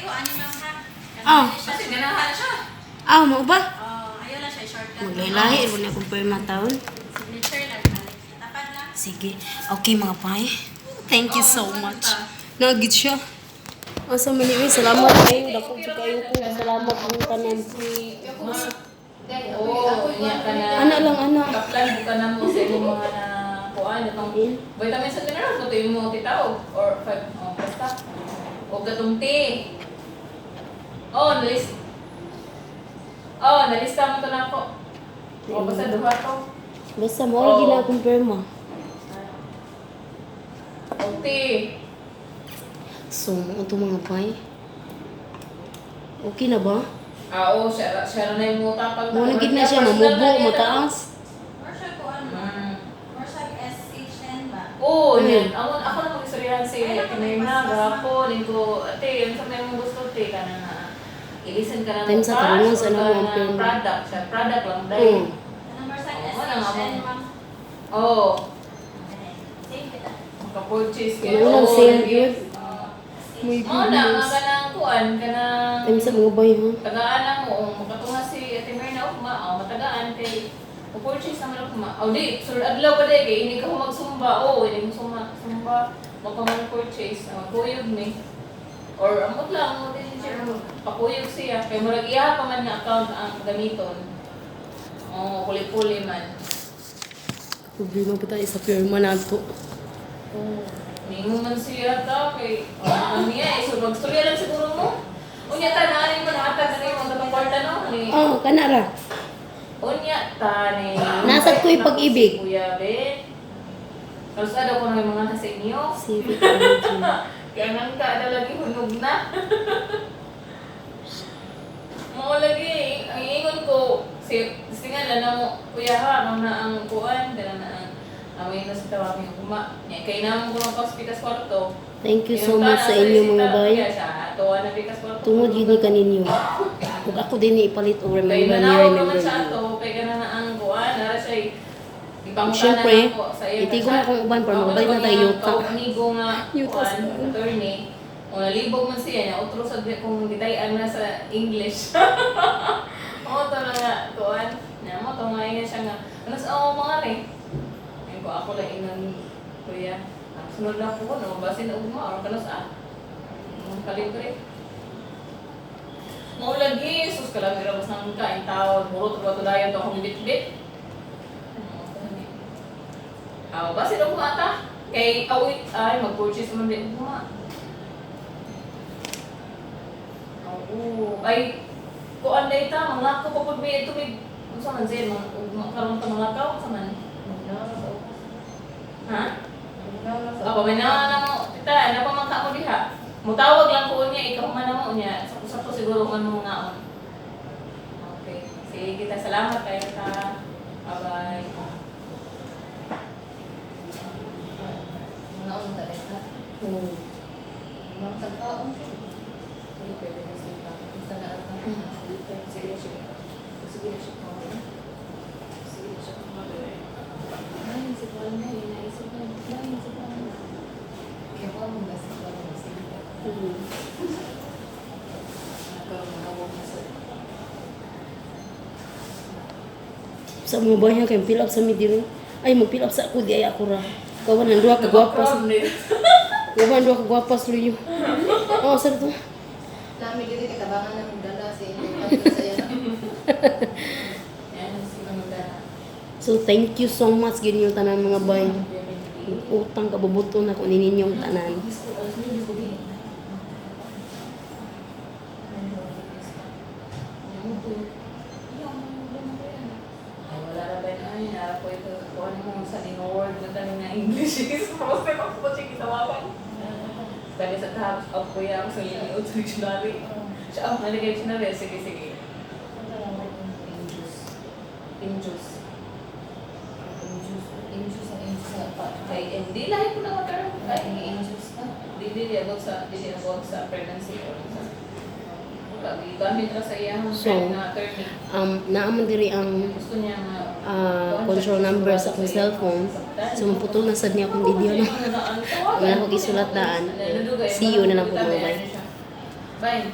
ko ani, ma'am, ha. Ah. Kasi ganahan siya. Ah, mo ba? Oh, ayaw lang siya shortcut. Maglahi-lahi mo na akong pirma taon. Signature lang. Tapad lang. Sige. Okay, mga pai. Thank you so much. Nagit siya. Asa man ni, salamat kayo. Dako jud kayo ko. Salamat ang tanan. Oo, niya ka na. Ana lang, ana. Kaplan buka na mo sa imong mga na kuan itong vitamins and minerals mo imo titaw or five, oh, basta. O katong tea. Oh, nalist. Oh, nalista mo to na ako. O basta duha to. Basta mo lagi na akong pirma. O tea. So, mo to, mga pai. Okay na ba? Ah, oo, siya siya na yung tapag. Mo na gid na siya mamubo, mataas. Or siya ko ano? Or siya SHN ba? Oo, yun. Ako na mag-istoryahan si Ay, Ate Mirna, gapon, ko, ate, yun sa may mong gusto, te, ka na na, ilisan ka na Time sa tarungan, sa or ano ka mo ang na pirma. product, siya, product lang, dahil. Ano more sa Oo, wala nga SHN, mo. ma'am? Oo, Okay. Same kita. maka-purchase kayo. Wala lang Oo, sale lagi. yun. Oo. My Mao na, nga goodness. kanang kuan, kanang Time sa mga bay ha. tagaan na mo, oh, makatunga si Ate Mirna, ugma, oh, matagaan kay purchase naman ako ma. Oh, di, sur adlaw pa di kay ini ka magsumba. Oh, ini mo sumba, sumba magpaman purchase. Oh, kuyog ni. Or amot lang mo din siya pakuyog siya kay murag iya pa man nga account ang gamiton. Oh, puli-puli man. Problema pa tayo sa pirma nato. Oh, ningon man siya ta kay oh, ang niya eh, so magstorya lang siguro mo. Unya ta naanin mo nahatag na mo katong kwarta no ni. Oh, kanara. Unya ta ni. Nasad ko'y pag-ibig. Kuya Ben. Tapos daw ko na yung mga nasa inyo. Civic energy. Kaya nang ka na lagi hunog na. Mo lagi, ang ingon ko, si singan lang na mo, kuya ha, nang na ang kuan, dala na ang amin na sa tawag yung kuma. Nya kay na mo ko pikas kwarto. Thank you so much sa inyo, mga bay. Tuwa na pikas kwarto. Tungod yun ni kaninyo. Ug ako din ni ipalit o Kay remember ni manawag naman remember siya niyo. ato, kay kana na ang kuan, nara siya ipangutana Siyempre, na ako sa iya itigo chat. na akong uban para Ako makabalik na tayo nga yuta. Amigo nga Yuta kuan, sa- attorney. O nalibog man siya niya, otro sa kung gitayan na sa English. Oo, to na nga kuan. Nya mo to nga ingon siya nga. Ano sa ako mga ni? Ayun ko ako lang ingon kuya. Ang sunod na ko no, basin ugma or kanos ah. Ang kalibre. Mao lagi sus kalami ra basta ang kain tawon, muro to dayon to akong bitbit. Aw, basin ugma ta. Kay awit ay mag-purchase man din ugma. Oo, ay kuan day ta mga ko pa pud mi tumig unsa man sir mga ugma karon ta mga kaw unsa man? Ha? Ako may na mo, tita, na pa man ka mo diha. Mutawag lang ko niya, ikaw man na mo niya. Sa usap ko siguro man mo ngaon. Okay. Sige kita, salamat kayo ta. Bye-bye. Naon talaga. Oo. Mga tagkaon. Hindi pwede na sila. Basta na ang Sige, sige. Sige, sige. Sige, sige. Ay, si Paul na yun. Naisip na. Ay, si Paul. Kaya ko ang nasa Paul na sige. Nagkaroon na sa Sa mga bay ha, kay fill up sa mi diri. Ay, mag-fill up sa ako di ay ako ra. Kawan ang duha ka gwapas. Kawan ang duha ka gwapas luyo. Oh, sa to. Nami dito kitabangan ng dala sa inyo. Sa iya. Yan, sige magdala. So thank you so much gid niyo tanan, mga bay. Utang kabubuton ako ni ninyong tanan. Ay, wala ra ba na ay, nara ko ito. Kung ano mo sa word na tanin na English is, process ako po siya gitawagan. Dali sa tapos, oh, kuya, ako sa liliod sa dictionary. Siya, oh, nalagay dictionary. Sige, sige. Injus. Injus. Injus. Injus ang injus na pa. Kay, hindi lahi ko na term. Ay, Ay, injus na. di di di abot sa, di di abot sa pregnancy or sa, wala, gigamit ra sa iyang So, friend na attorney. Naaman diri ang Gusto niya nga control number sa akong cellphone. So maputol na sad niya akong video no. Wala akong isulat daan. See you na lang po, mga bay. Bye.